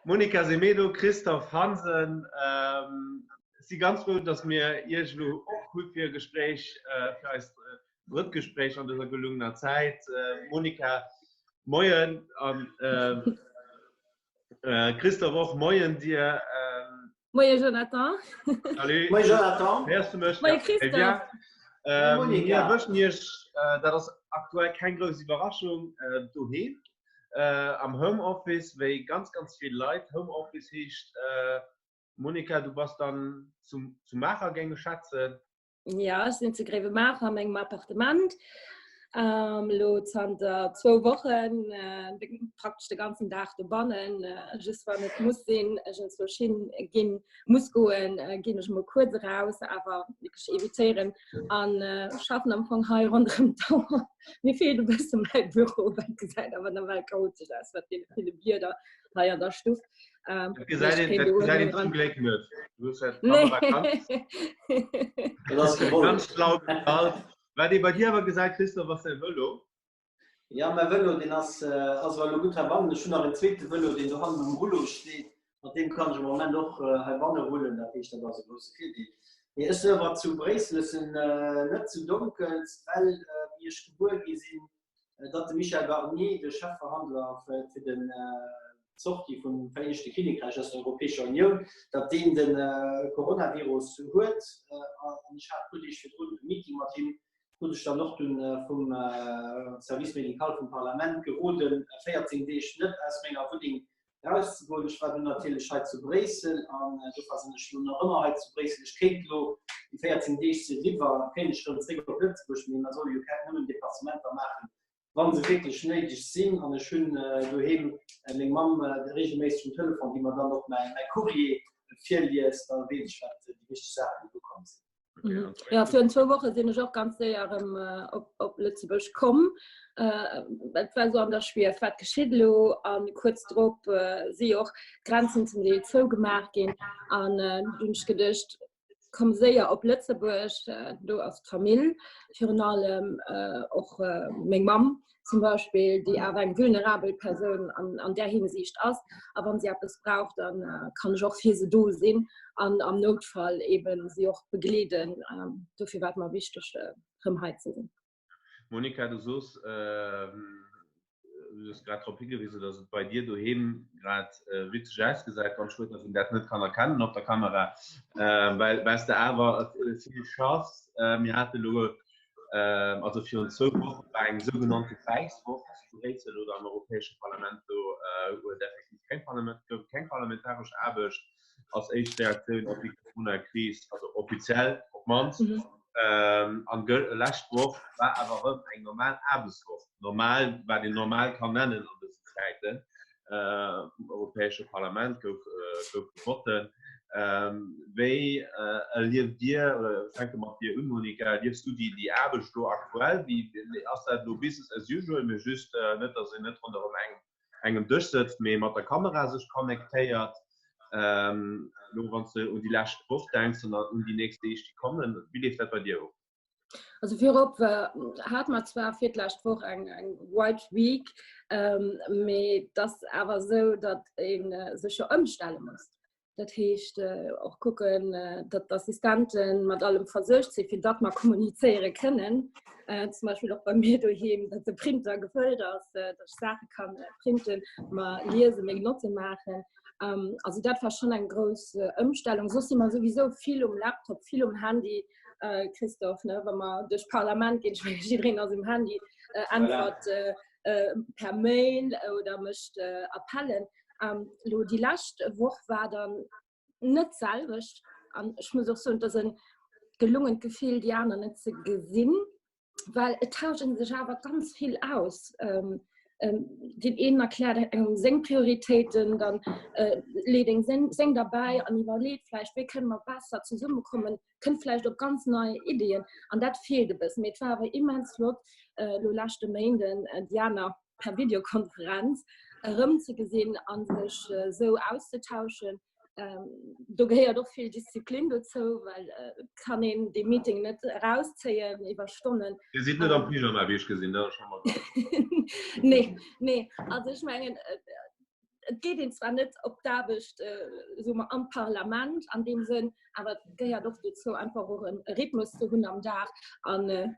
Monica Semedo, Christophe Hansen, si ganz frou, datt mir Iech elo och hu fir e Gespréich, fir eist drëtt Gespréich an dëser gelungener Zäit. Monica, moien an Christophe och, moien dir. Moie Jonathan. Salut. Moie Jonathan. Héiers du mech? Moie Christophe. Mir erwëschen Iech, dat ass aktuell keng grouss Iwwerraschung, doheem am Homeoffice, wéi ganz, ganz vill Leit. Homeoffice heescht, Monica, du bass dann zu Maacher, géing ech schätzen. Ja, ech sinn zu Gréiwemaacher a mengem Appartement. Ähm, lo zanter zwou Wochen äh, praktesch de ganzen Dag dobannen. Äh, just wann et muss sinn, ech enzwousch hin ginn, muss goen, äh, ginn ech mol kuerz eraus, awer wierklech evitéieren an äh, schaffen am Fong hei ronderëm d'Auer. Mir feelt e bësse mäi Büro, well et gesäit awer nawell chaotesch aus mat deene ville Blieder hei an der Stuff. Ähm, dat gesäit een, dat gesäit een zum Gléck net. Du hues ja d'Kamera ganz, Dat ass gewollt. ganz schlau gestallt. Wat ee bei dir awer gesäit, Christophe, ass däi Vëlo. Ja, mäi Vëlo, deen ass, ass awer elo gutt heibannen. Ech hunn nach en zweete Vëlo, deen dohannen um Rullo steet. Mat deem kann ech am Moment och heibanne rullen. Dat heescht, dat ass e grousse Virdeel. Mee ech sinn awer zu Bréissel, ech sinn net zu Donkels, well, wéi ech gebuer gi sinn, datt de Michel Barnier, de Chefverhandler fir den d'Sortie vum Vereenegte Kinnekräich aus der Europäescher Unioun, datt deen de Coronavirus huet. An ech hat e puer Deeg virdrun e Meeting mat him, krut ech dann och dunn vum Service médical vum Parlament geroden, 14 Deeg net aus menger Wunneng erauszegoen. Ech war dunn natierlech hei zu Bréissel an dofir sinn ech elo nach ëmmer hei zu Bréissel. Ech kéint elo, déi 14 Deeg si eriwwer, kéint ech erëm zréck op Lëtzebuerg, mee mer solle jo keng nëmmen Deplacementer maachen, wa se wierklech néideg sinn. An ech hunn doheem meng Mamm reegelméisseg um Telefon, déi mer dann och mäi Courrier virliest, da weess ech, wat déi wichteg Saachen, déi ukomm sinn. Mhm. Ja, virun zwou Woche sinn ech och ganz séier erëm op, op Lëtzebuerg komm. Äh, et war so an der Schwief, wat geschitt elo? An kuerz drop äh, si och d'Grenzen zum Deel zougemaach ginn. An äh, dunn ech geduecht, komm séier op Lëtzebuerg, äh, do ass d'Famill, virun allem äh, och äh, meng Mamm zum Beispill, déi awer eng vulnerabel Persoun an, an där Hinsicht ass. A wann si eppes brauch, dann äh, kann ech och fir se do sinn an am Noutfall eben si och begleeden. Ähm, dofir war et mer wichteg, äh, rëm hei ze sinn. Monika, du soos, ähm, du hues grad drop higewisen, dass et bei dir doheem grad äh, witzeg ausgesäit, ganz schued, dass een dat net kann erkennen op der Kamera, äh, well well s de awer vill schaffs. Äh, mir hate lo also virun zwou Woche war eng sougenannte Wäisswoch zu Bréissel oder am Europäesche Parlament, do huet effektiv keng Parlament, gouf keng parlamentaresch Aarbecht als éischt Reaktioun op déi Corona-Kris, also offiziell op d'mannst. An lescht Woch war awer erëm eng normal Aarbechtswoch, normal, wat een normal kann nennen an dësen Zäiten. Vum Europäesche Parlament gouf gebotten. Wéi erlieft Dir, oder ech fänke mat dir un, Monica, erliefs du déi Aarbecht elo aktuell? Wéi ass dat elo Business as usual, mee just net, datt een net ronderëm engem Dësch sëtzt, mee mat der Kamera sech connectéiert? Elo wann s de un déi lescht Woch denks an un déi nächst Deeg, déi kommen, wéi leeft dat bei dir of? Also virop äh, hat mer zwar fir d'lescht Woch eng, eng White Week, ähm, mee das awer sou, datt een äh, sech jo ëmstelle muss. Dat heescht äh, och kucken, äh, datt d'Assistenten mat allem versuergt sinn, fir datt mer kommunizéiere kënnen. Äh, zum Beispill och bei mir doheem, datt de Printer gefëllt ass, äh, datt ech Saache kann äh, printen, mer liesen, meng Notte maachen. Ähm, also dat war schon eng grouss äh, Ëmstellung. Soss si mer souwisou vill um Laptop, vill um Handy. Äh, Christophe, ne, wa mer duerch d'Parlament ginn, ich meine, jiddereen ass um Handy, äh, äntwert äh, äh, per Mail oder mécht äh, Appellen. Ähm, lo déi lescht Woch war dann net d'selwecht an ech muss och soen, et ass e gelungent Gefill, déi aner net ze gesinn. well et tauscht een sech awer ganz vill aus. Ähm, ähm, den een erkläert engem seng Prioritéiten, dann äh, leet eng seng, seng dabei an iwwerleet vläicht, wéi kënne mer besser zesummekommen, kënnt vläicht op ganz nei Ideen an dat feelt e bëssen. Mee et war awer immens flott, äh, lo leschte Méinden äh, déi aner per Videokonferenz erëmzegesinn an sech äh, sou auszetauschen. Ähm, do gehéiert och vill Disziplin dozou, well äh, kann een de Meeting net erauszéien iwwer Stonnen. Dir sidd net am Pyjama, wéi ech gesinn, dat ass scho mol. Nee, nee, also ech mengen, äh, et geet een zwar net op d'Aarbecht äh, so am Parlament an deem Sënn, awer et gehéiert och dozou einfach och en Rhythmus ze hunn am Dag an äh,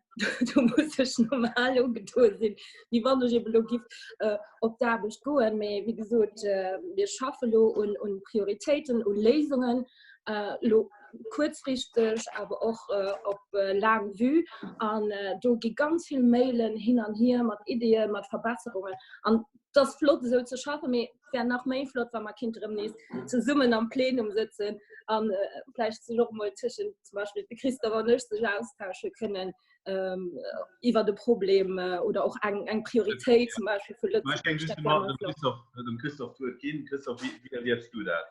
do muss ech normal ugedoe sinn, wéi wann ech eben elo giff äh, op d'Aarbecht goen. Mee wéi gesot, äh, mir schaffe lo un, un Prioritéiten, u Léisungen, äh, lo kuerzfristeg, awer och äh, op äh, laang Vue. An äh, do gi ganz vill Mailen hin an hier mat Ideeë, mat Verbesserungen. An et ass flott esou ze schaffen, mee et wär nach méi flott, wa mer kinnte rëm nees zesummen am Plenum sëtzen an äh, vläicht sech och mol tëschent zum Beispill de Christophe an ech sech austausche kënnen ähm, iwwer de Problem äh, oder och eng, eng Prioritéit zum Beispill vu Lëtzebuerg. Ech géing just dem Christophe, dem Christophe d'Wuert ginn. Christophe, wéi, wéi erliefs du dat?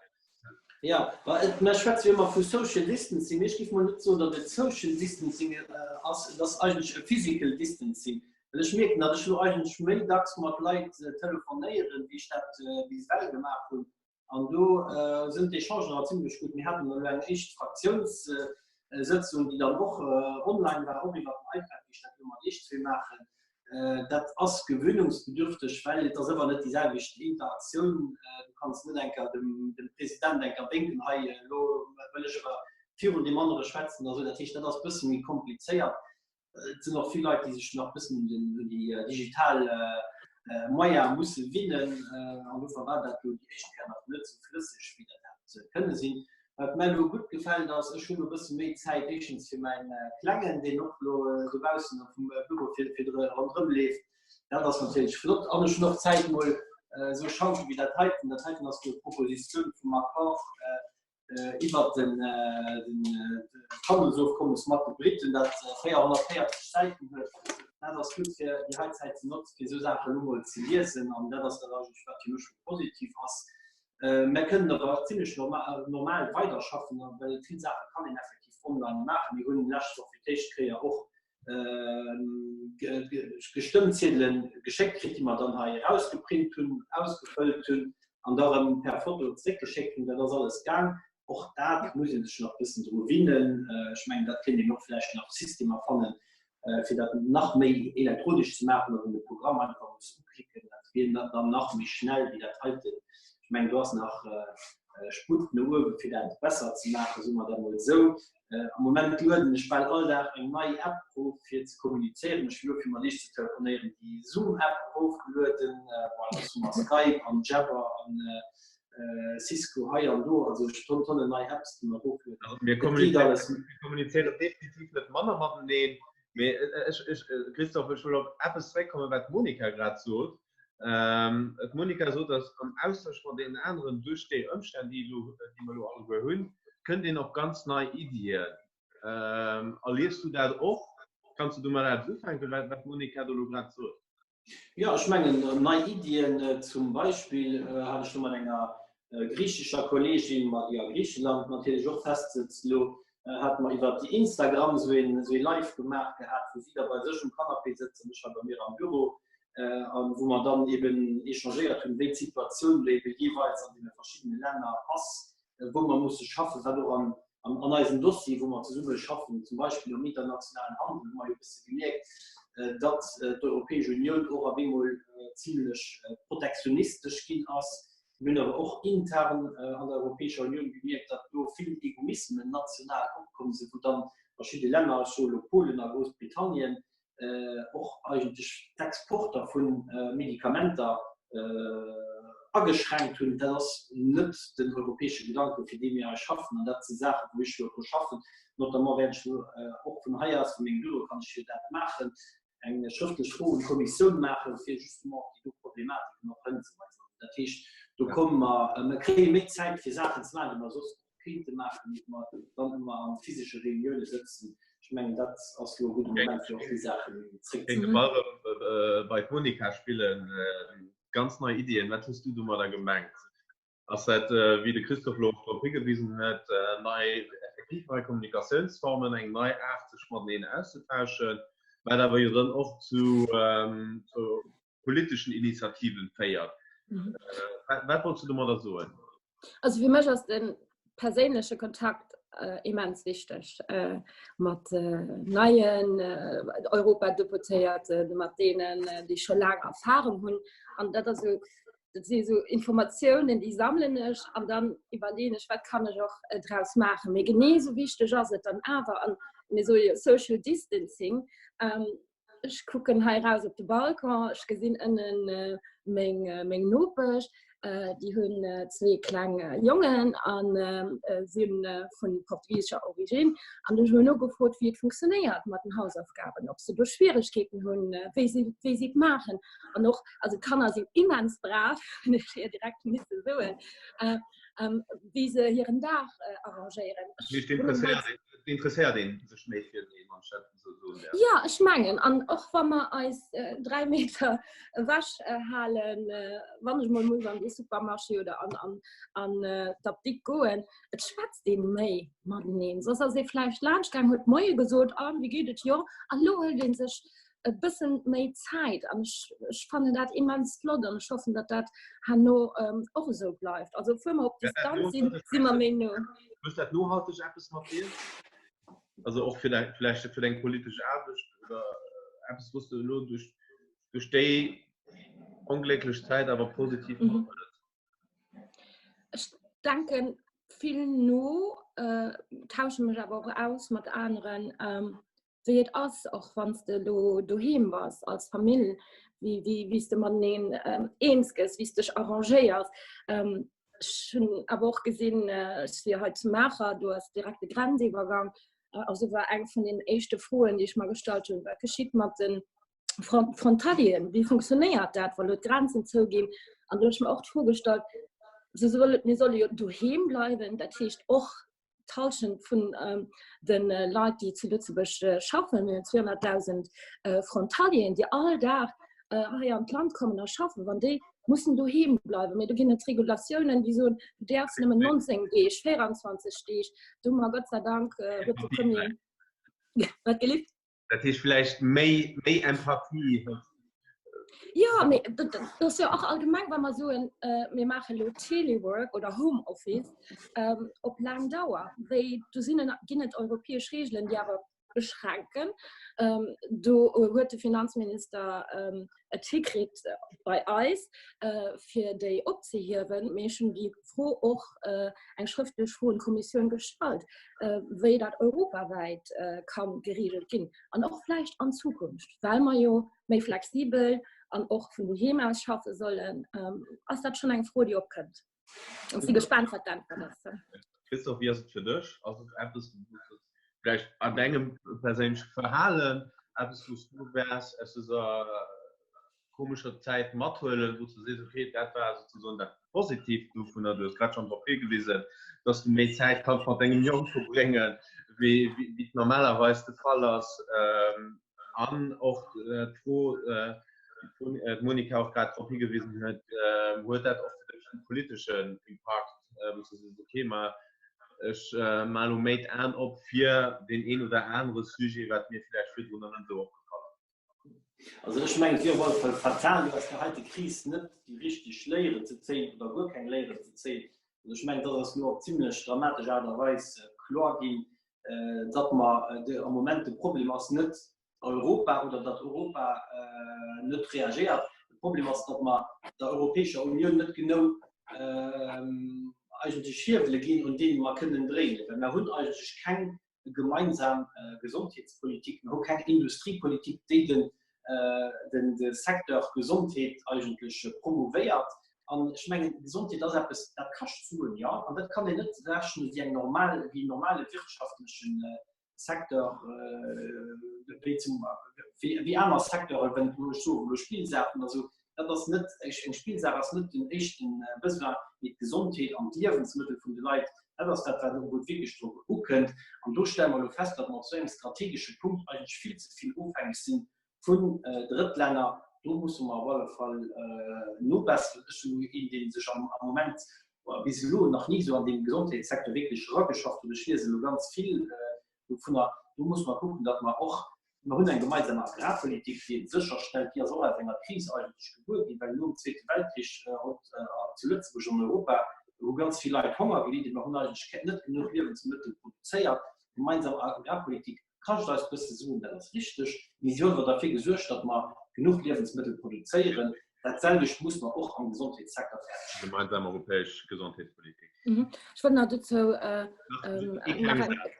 Ja, mer schwätze jo ëmmer vu Social Distancing. Mee ech géif mol net soen, datt et Social Distancing ass, et ass eigentlech e Physical Distancing. Well ech mierken, datt ech elo eigentlech méi dacks mat Leit telefonéieren, wéi ech dat bis ewell gemaach hunn. An do sinn d'Echangen awer zimlech gutt. Mir haten elo eng éischt Fraktiounssëtzung, déi dann och online war, och iwwer den iPad, wéi ech dat elo mat Iech zwee maachen. Dat ass gewöhnungsbedürfteg, well et ass ëmmer net déi selwecht Interaktioun. Du kanns net enker dem President enker wénken, hei elo wëll ech awer virun deem anere schwätzen oder esou. Dat heescht, dat ass e bësse méi komplizéiert. Et sinn och vill Leit, déi sech nach e bëssen un déi digital Moyene musse winnen. An dofir war dat elo déi éischt Kéier nach net esou flësseg, wéi dat hätt kënne sinn. Wat mär elo gutt gefält ass, ech hunn elo e bësse méi Zäit, éischtens fir mäin Klengen, deen och elo dobaussen vum Büro fir ronderëm leeft. Dat ass natierlech flott. An ech hunn och Zäit mol esou Chancen wéi dat heiten. Dat heiten ass jo d'Propositioun vum Accord iwwert den Handelsofkommes mat de Briten, dat 440 Säiten huet. Dat ass gutt fir déi hei Zäit ze notzen, fir esou Saachen elo mol ze liesen. An dat ass dat eigentlech, wat fir mech positiv ass. Mär kënnen awer zimlech normal weiderschaffen, well vill Saache kann een effektiv online maachen. Mir hunn lescht Woch fir d'éischt Kéier och Gestëmmziedele geschéckt kritt, déi mer dann hei erausgeprint hunn, ausgefëllt hunn an da erëm per Foto zeréckgeschéckt hunn. Dat ass alles gaang. Och dat muss ee sech nach e bëssen dru winnen. Ech mengen, dat kéint een och vläicht nach Systemer fannen, fir dat nach méi elektronesch ze maachen, datt een de Programm einfach muss uklicken, dat wier dann nach méi schnell wéi dat heiten. Ech mengen, do ass nach Sputt no uewe fir dat besser ze maachen, soe mer dat emol esou. Am Moment lueden ech bal all Dag eng nei App erof fir ze kommunizéieren. Ech hunn elo fir mat Iech ze telefonéieren déi Zoom-App erofgelueden. Bon, soss hu mer Skype an Jabber an Cisco hei an do, also ech tonn tonnen nei Apps déi mer eroflueden. Also mir kommunizéieren definitiv net manner mateneen, mee ech, ech, Christophe, ech wëll op eppes zeréckkommen, wat d'Monika grad sot. D'Monika sot, datt am Austausch mat deenen aneren, duerch déi Ëmstänn, déi elo, déi mer elo alleguer hunn, kënnt een op ganz nei Iddien. Erliefs du dat och? Kanns du domat eppes ufänken, wat d'Monika do elo grad sot? Jo, ech mengen nei Iddien, zum Beispill hat ech lo mat enger griichescher Kolleegin, ma déi a Griicheland natierlech och festsëtzt elo, hate mer iwwer Instagram esou een esou ee Live gemaach gehat, wou si da bei sech um Canapé sëtzt an ech hei bei mir am Büro, a wou mer dann eben échangéiert hunn, wéi d'Situatioun elo ebe jeeweils an deene verschiddene Länner ass. wou mer musse schaffen, wat och an, an eisem Dossier, wou mer zesumme schaffen, zum Beispill am internationalen Handel, hu mer jo e bësse gemierkt, datt d'Europäesch Unioun och op eemol zimlech protektionistesch ginn ass. Mir hunn awer och intern an der Europäescher Unioun gemierkt, datt do vill Egoismen national opkomm sinn, wou dann verschidde Länner, ech soe lo Polen a Groussbritannien, och eigentlech d'Exporter vu Medikamenter ageschränkt hunn. Dat ass net den europäesche Gedanken, fir dee mir hei schaffen. An dat si Saachen, wou ech elo dru schaffen. Notamment wäert ech elo och vun hei aus, vu mengem Büro kann ech jo dat maachen, eng schrëftlech Fro un d'Kommissioun maachen, fir justement op déi do Problematiken och hënzeweisen. Dat heescht, do komme mer, mer kréie méi Zäit, fir Saachen ze maachen, déi mer soss kéinte maachen, iert mer dann ëmmer an physesche Reunioune sëtzen. Ech mengen, dat ass elo e gudde Moment, fir och déi Saachen zréckzehuelen. Géing de Ball erëm bei d'Monica spillen. Ganz nei Iddien, wat hues du domadder gemengt? Ass dat, wéi de Christophe elo och drop higewisen huet, nei, effektiv nei Kommunikatiounsformen, eng nei Aart sech mateneen auszetauschen, wat awer jo dann och zu politeschen Initiativen féiert? Wat wollts du domadder soen? Also fir mech ass de perséinleche Kontakt äh, immens wichteg äh, mat äh, neien äh, Europadeputéierten, mat deenen, äh, déi scho laang Erfahrung hunn. An dat ass esou. Dat si sou Informatiounen, déi sammelen ech an dann iwwerleeën ech, wat kann ech och äh, draus maachen. Mee genee sou wichteg ass et dann awer an mir soe jo Social Distancing. Ähm, ech kucken hei raus op de Balcon, ech gesinn ënnen äh, meng, äh, meng Nopesch, äh, déi hunn äh, zwee kleng äh, Jongen an äh, sinn äh, vun portugiesescher Origine. An ech hunn nogefrot, wéi et funktionéiert mat den Hausaufgaben, ob se do Schwieregkeeten hunn, äh, wéi si, wéi si et maachen. An och also d'Kanner sinn immens brav, hunn ech hir direkt misse soen, äh, ähm, wéi se hiren Dag äh, arrangéieren. Ech interesséiert een sech méi fir déi anstatt ze soen. Ja, ech mengen an och wa mer eis äh, 3 Meter ewech äh, halen, äh, wann ech mol muss an de Supermarché oder an, an, an äh, d'Apdikt goen, et schwätzt een méi mateneen. Soss ass ee vläicht laanscht gaang, huet Moie gesot, an wéi geet et, jo, an lo hëlt een sech e bëssen méi Zäit an ech, ech fannen dat immens flott an ech hoffen, datt dat herno ähm, och esou bleift. Also obwuel mer op Distanz sinn, si mer méi no. Mécht dat nohalteg eppes mat dir? Also och fir deng, vläicht fir deng politesch Aarbecht oder eppes, wou s de elo duerch, duerch déi onglécklech Zäit awer positiv mhm. Ech denken vill no, äh, tausche mech awer och aus mat aneren. Ähm, wéi et ass, och wann s de elo doheem bass als Famill, wéi, wéi, wéi s de mateneen ähm, eens gëss, wéi s dech arrangéiers. Ähm, ech hunn awer och gesinn, äh, ech si hei zu Maacher, do ass direkt de Grenziwwergang. Äh, also war eng vun den éischte Froen, déi ech mer gestallt hunn, wat geschitt mat den Frontalieren, wéi funktionéiert dat, wa lo d'Grenzen zouginn? An do hunn ech mer och d'Fro gestallt, se solle, mir solle jo doheem bleiwen, dat heescht och d'Hallschent vun de Leit, déi zu Lëtzebuerg schaffen, mir hunn 200.000 Frontalieren, déi all Dag hei an d'Land kommen a schaffen, wann déi mussen doheem bleiwen. Mee do ginn et Regulatiounen, déi soen, du däerfs nëmmen 19 Deeg, 24 Deeg. Do hu mer Gott sei Dank huet de Premier. Wat gelift? Dat heescht vläicht méi, méi Empathie. Ja, mee dat ass jo och allgemeng, wa mer soen, mir maache lo Telework oder Homeoffice op laang Dauer, wéi do sinn, ginn et europäesch Reegelen, déi awer beschränken. Do huet de Finanzminister et hikritt bei eis, fir déi opzehiewen. Mee ech hunn déi Fro och, eng schrëftlech Fro un d'Kommissioun gestallt, wéi dat europawäit ka geregelt ginn an och vläicht an Zukunft, well mer jo méi flexibel an och vun doheem aus schaffe sollen, ass dat schonn eng Fro, déi opkënnt. Ech si gespaant, wat d'Äntwert ass. Christophe, wéi ass et fir dech? Ass et eppes, wou s du vläicht an dengem perséinleche Verhalen eppes, wou s du wäers aus dëser komescher Zäit mathuelen, wou s du sees, okay, dat war souzesoen dat Positiivt dovunner, du hues grad schonn drop higewisen, dass du méi Zäit kanns mat dengem Jong verbréngen, wéi et normalerweis de Fall ass. An och d'Fro, déi d'Monica och grad drop higewisen huet, huet dat och fir dech e politeschen Impakt, wou s du sees, okay, ma ech maachen elo méi d'Aen op fir deen een oder anere Sujet, wat mir vläicht virdrun nach net esou opgefall ass? Also ech mengen, et wier op alle Fall fatal, aus der heite Kris net déi richteg Léieren ze zéien oder guer keng Léieren ze zéien. Also ech mengen, dat ass elo op zimlech dramatesch Aart a Weis kloer ginn, datt mer am Moment de Problem ass net Europa oder datt Europa net reagéiert. De Problem ass, datt mer der Europäescher Unioun net genou eigentlech Hiewele ginn, un deene mer kënnen dréinen, well mer hunn eigentlech keng gemeinsam Gesondheetspolitik, mer hu keng Industriepolitik, déi den de Secteur Gesondheet eigentlech promouvéiert. An ech mengen, Gesondheet ass eppes, dat kascht Suen, jo, an dat kann een net rechnen wéi eng normal, wéi en normale wirtschaftleche Secteur, wéi zum, wéi aner Secteuren, wenn ech soen elo Spillsaachen oder esou. Dat ass net, eng Spillsaach ass net den éischte Besoin, mee d'Gesondheet an d'Liewensmëttel vun de Leit, dat ass dat, wat wou et wierklech drop ukënnt. An do stelle mer elo fest, datt mer op esou engem strategesche Punkt eigentlech vill ze vill ofhängeg si vun Drëttlänner. Do musse mer op alle Fall nobesseren. Ech sinn elo een, dee sech am Moment, bis elo nach ni esou an deem Gesondheetssecteur wierklech erageschafft huet. Ech liese elo ganz vill dovunner. Do musse mer kucken, datt mer och Mer hunn eng gemeinsam Agrarpolitik, déi et sécherstellt, déi ass och aus enger Kris eigentlech gebuer ginn, well nom Zweete Weltkrich zu Lëtzebuerg an Europa hu ganz vill Leit Honger gelidden. Mer hunn eigentlech net genuch Liewensmëttel produzéiert. D'gemeinsam Agrarpolitik kascht eis bësse Suen, dat ass richteg, mee si huet awer derfir gesuergt, datt mer genuch Liewensmëttel produzéieren. Dat selwecht muss mer och am Gesondheetssecteur fäerdeg bréngen. Gemeinsam europäesch Gesondheetspolitik. Ech wollt nach dozou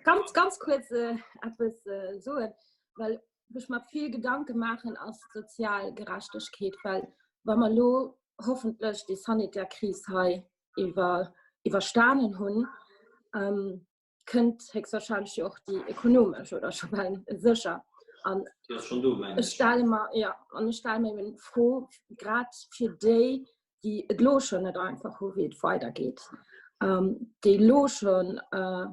ganz, ganz kuerz eppes soen, well wou ech mer vill Gedanke maachen, ass d'sozial Gerechtegkeet, well wa mer elo hoffentlech déi sanitär Kris hei iwwer, iwwerstanen hunn, kënnt héchstwahrscheinlech jo och déi ekonomesch oder scho bal sécher. An ech stelle mer ja an ech stelle mer eben d'Fro grad fir déi, déi et lo schon net einfach hu wéi et weidergeet, ähm, déi lo schon äh,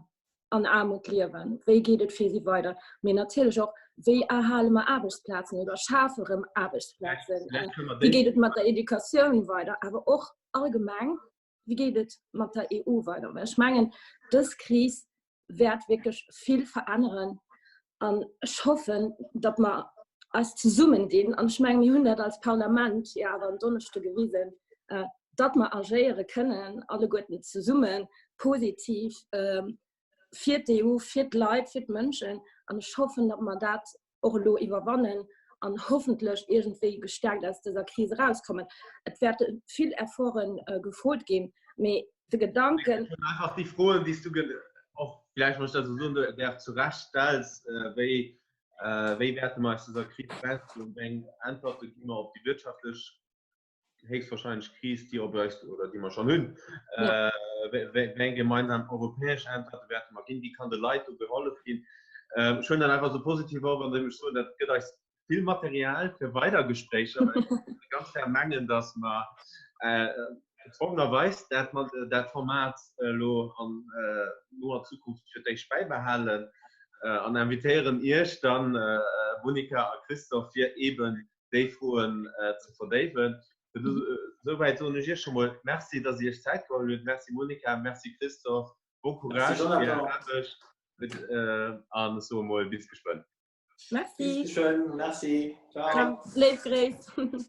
an Aarmut liewen, wéi geet et fir si weider? Mee natierlech och wéi erhale mer Aarbechtsplazen oder schafe rëm Aarbechtsplazen? Wéi geet et mat der Educatioun weider? Awer och allgemeng wéi geet et mat der EU weider? Well ech mengen, dës Kris wäert wierklech vill veränneren an ech hoffen, datt mer eis zesummen dinn, an ech mengen, mir hunn dat als Parlament jo awer en Donneschde gewisen, datt mer agéiere kënnen, alleguerten zesummen, positiv fir d'EU, fir d'Leit, fir d'Mënschen. An ech hoffen, datt mer dat och elo iwwerwannen an hoffentlech iergendwéi gestärkt aus dëser Kris erauskommen. Et wäerte vill Efforte gefrot ginn, mee de Gedanken. Einfach déi Froen, déi s du och vläicht, wann ech dat esou soen däerf, zu Recht stells, wéi, wéi wäerte mer aus dëser Kris erauskommen, wéi eng Äntwerte gi mer op déi wirtschaftlech héchstwahrscheinlech Kris, déi op eis oder déi mer schonn hunn, wéi eng gemeinsam europäesch Äntwerte wäerte mer ginn, wéi kann de Leit do gehollef ginn. Ech huelen dat einfach esou positiv op, andeem ech soen, dat gëtt eis vill Material fir weider Gespréicher, well ech ganz ferm mengen, datt mer gezwongenerweis dat, dat Format elo an noer Zukunft fir d'éischt bäibehalen an invitéieren Iech dann, Monica a Christophe, fir eeben déi Froen ze verdéiwen. Souwäit soen ech Iech scho mol Merci, dass Dir Iech Zäit geholl hutt. Merci Monica, Merci Christophe. Bon courage fir Är Aarbecht an ech soe mol bis geschwënn. Merci. Bis geschwënn, merci. Ciao. Léif Gréiss.